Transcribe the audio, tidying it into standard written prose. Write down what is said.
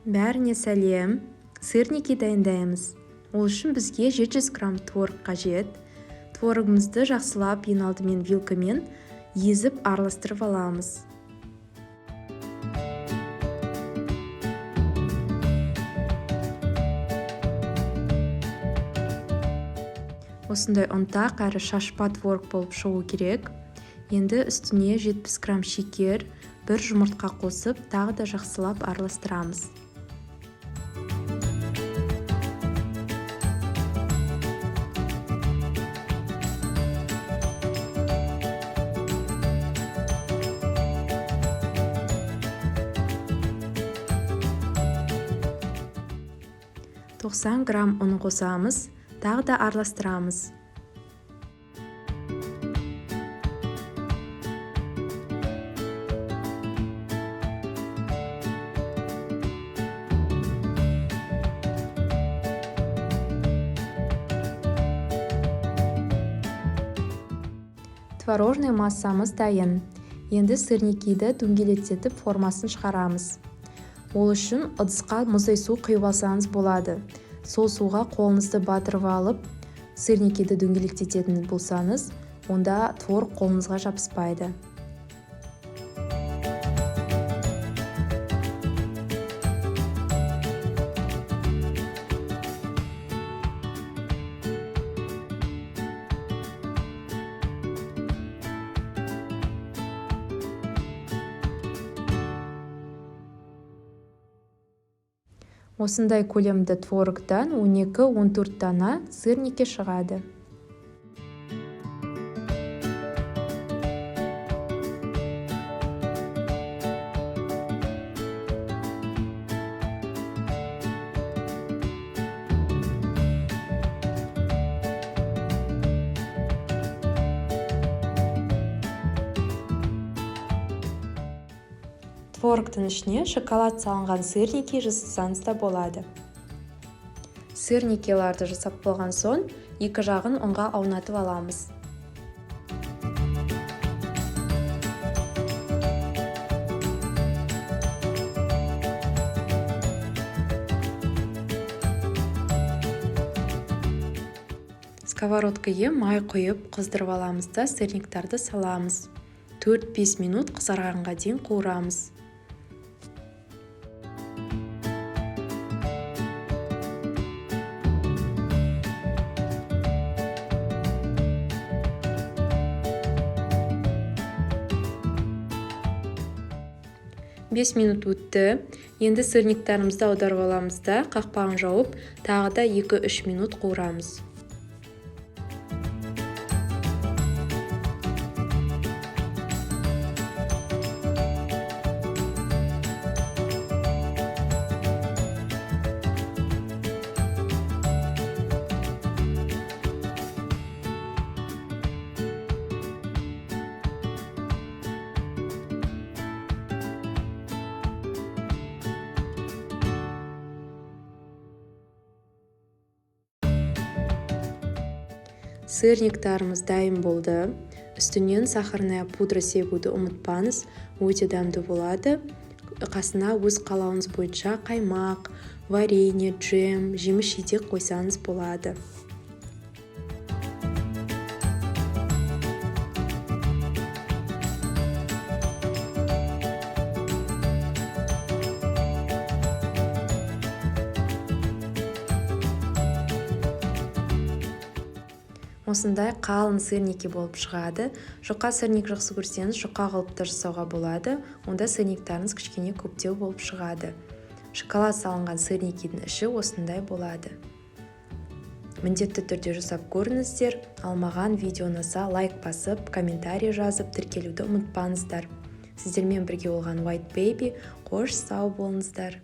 Бәріне сәлем! Сырники дайындаймыз. Ол үшін бізге 700 грамм творог қажет. Творогымызды жақсылап ең алдымен вилкамен езіп, араластырып аламыз. Осындай ұнтақ әрі шашпа творог болып шығу керек. Енді үстіне 70 грамм шекер, бір жұмыртқа қосып, тағы да жақсылап араластырамыз. 90 грамм ұн қосамыз, тағы да араластырамыз. Творожный массамыз дайын. Енді сырникиді дөңгелетіп, формасын шығарамыз. Ол үшін ыдысқа мұздай су құйып алсаңыз болады. Сол суға қолыңызды батырып алып, сырникиді дөңгелектететін болсаңыз, онда творог қолыңызға жабыспайды. Осындай көлемді творогтан 12-14 дана сырники шығады. Творогтың ішіне шоколад салынған сырники жасасаңыз да болады. Сырникиларды жасап болған соң, екі жағын ұнға аунатып аламыз. Сковородкаге май құйып, қыздырып аламыз да, сырниктарды саламыз. 4-5 минут қызарғанға дейін қуырамыз. 5 минут өтті. Енді сырниктарымызды аударып аламыз да, қақпағын жауып, тағы да 2-3 минут қуырамыз. Сырниктарымыз дайын болды. Үстінен сахарная пудра себуді ұмытпаңыз, өте дәмді болады. Қасына өз қалауыңыз бойынша қаймақ, варенье, джем, жеміс жидек қойсаңыз болады. Осындай қалың сырники болып шығады. Жұқа сырник жақсы көрсеңіз, жұқа қылып та жасауға болады. Онда сырниктарыңыз кішкене көптеу болып шығады. Шоколад салынған сырникидің іші осындай болады. Міндетті түрде жасап көріңіздер. Ал маған видео ұнаса, лайк басып, комментарий жазып, тіркелуді ұмытпаңыздар. Сіздермен бірге болған White Baby. Қош сау болыңыздар!